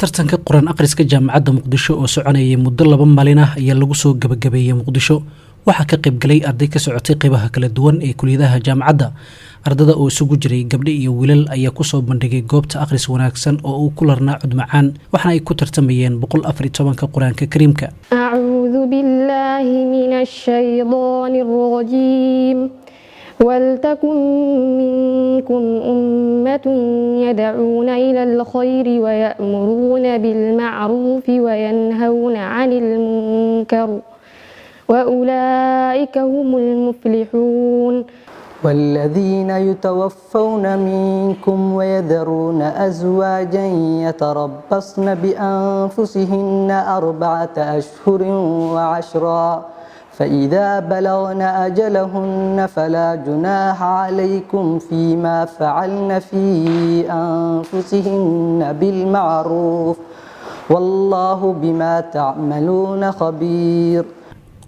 Tartanka Qur-aan akhriska Jaamacadda Muqdisho oo soconayay muddo 2 maalin ah ayaa lagu soo gabagabeeyey Muqdisho. Waxaa ka qaybgalay arday ka socotay qeybaha kala duwan ee kuliyadaha jaamacadda. Ardada oo isugu jiray gabdho iyo wiilal ayaa kusoo bandhigay goobta akhris wanaagsan oo uu ku larnaa cod macaan, waxaana ay ku tartamayeen 114-ka Qur-aanka Kariimka. أعوذ بالله من الشيطان الرجيم. ولتكن منكم أمة يدعون إلى الخير ويأمرون بالمعروف وينهون عن المنكر وأولئك هم المفلحون. والذين يتوفون منكم ويذرون أزواجا يتربصن بأنفسهن 4 أشهر وعشرا، فإذا بلغن أجلهن فلا جناح عليكم فيما فعلن في أنفسهن بالمعروف، والله بما تعملون خبير.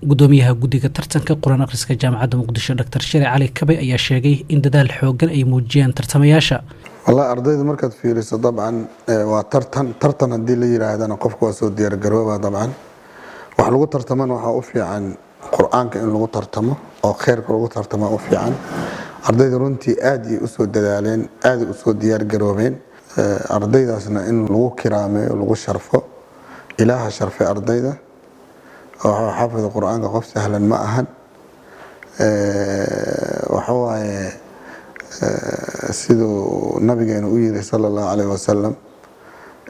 Gudoomiyaha guddiga tartanka Qur-aan akhriska Jaamacadda Muqdisho, Dr Shari Cali Kabe, ayaa sheegay in dadaal xoogan ay muujiyeen tartamayaasha. Wallahi, ardayda markaad fiiriso, dabcan waa tartan. Tartan haddii la yiraahdana, qofka waa soo diyaargarooba. Dabcan wax lagu tartamana waxaa u fiican Qur-aanka in lagu tartamo oo kheyrka lagu tartama u fiican. Ardayda runtii aad ay usoo dadaaleen, aad ay usoo diyaargaroobeen. Ardaydaasna in lagu kiraameeyo, lagu sharfo, Ilaaha sharfay ardayda. Xaafida Qur-aanka qof sahlan ma ahan. Waxawaaye, siduu nabigeena u yiri, sala Allahu caleyh wasalam,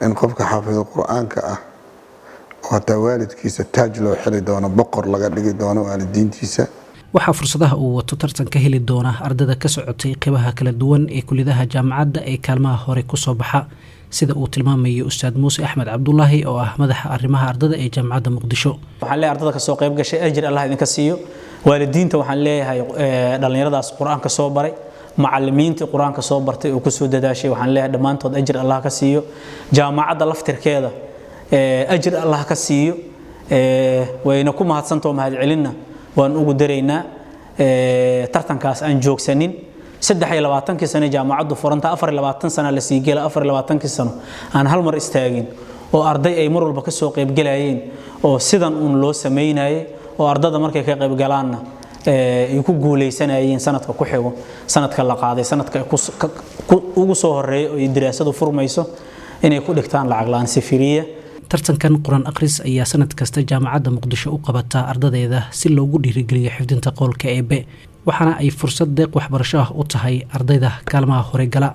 in qofka xaafido Qur-aanka ah oo hataa waalidkiisa taaj loo xiri doono, boqor laga dhigi doono waalidiintiisa. Waxaa fursadaha uu wato tartan ka heli doona ardada ka socotay qeybaha kala duwan ee kuliyadaha jaamacadda ee kaalmaha hore kusoo baxa, sida uu tilmaamayo Ustaad Muuse Axmed Cabdulaahi oo ah madaxa arrimaha ardada ee Jaamacadda Muqdisho. Waxaan leeyahay ardada kasoo qayb gashay, ajir Allah idinka siiyo. Waalidiinta waxaan leeyahay dhallinyaradaas Qur-aanka soo baray, macallimiintii Qur-aanka soo bartay oo kusoo dadaashay, waxaan leeyahay dhammaantood ajir Allah ka siiyo. Jaamacadda laftirkeeda ajir Allah ka siiyo, wayna ku mahadsantao mahadcelinna waan ugu daraynaa. Tartankaas aan joogsanin 23-kii sano jaamacaddu furanta, 24 sano la sii gela, 24-kii sano aan hal mar istaagin oo arday ay mar walba ka soo qaybgalayeen oo sidan uun loo samaynayay oo ardada markay ka qaybgalaanna ay ku guuleysanayeen sanadka ku xigo, sanadka la qaaday, sanadka ugu soo horeeya oo ay diraasadu furmayso inay ku dhigtaan lacag la'aan, si free ah. Tartankan Qur-aan akhris ayaa sanad kasta Jaamacadda Muqdisho u qabataa ardadeeda si loogu dhiirigeliyo xifdinta qowlka Eebe, waxaana ay fursad deeq waxbarasho ah u tahay ardayda kaalmaha hore gala.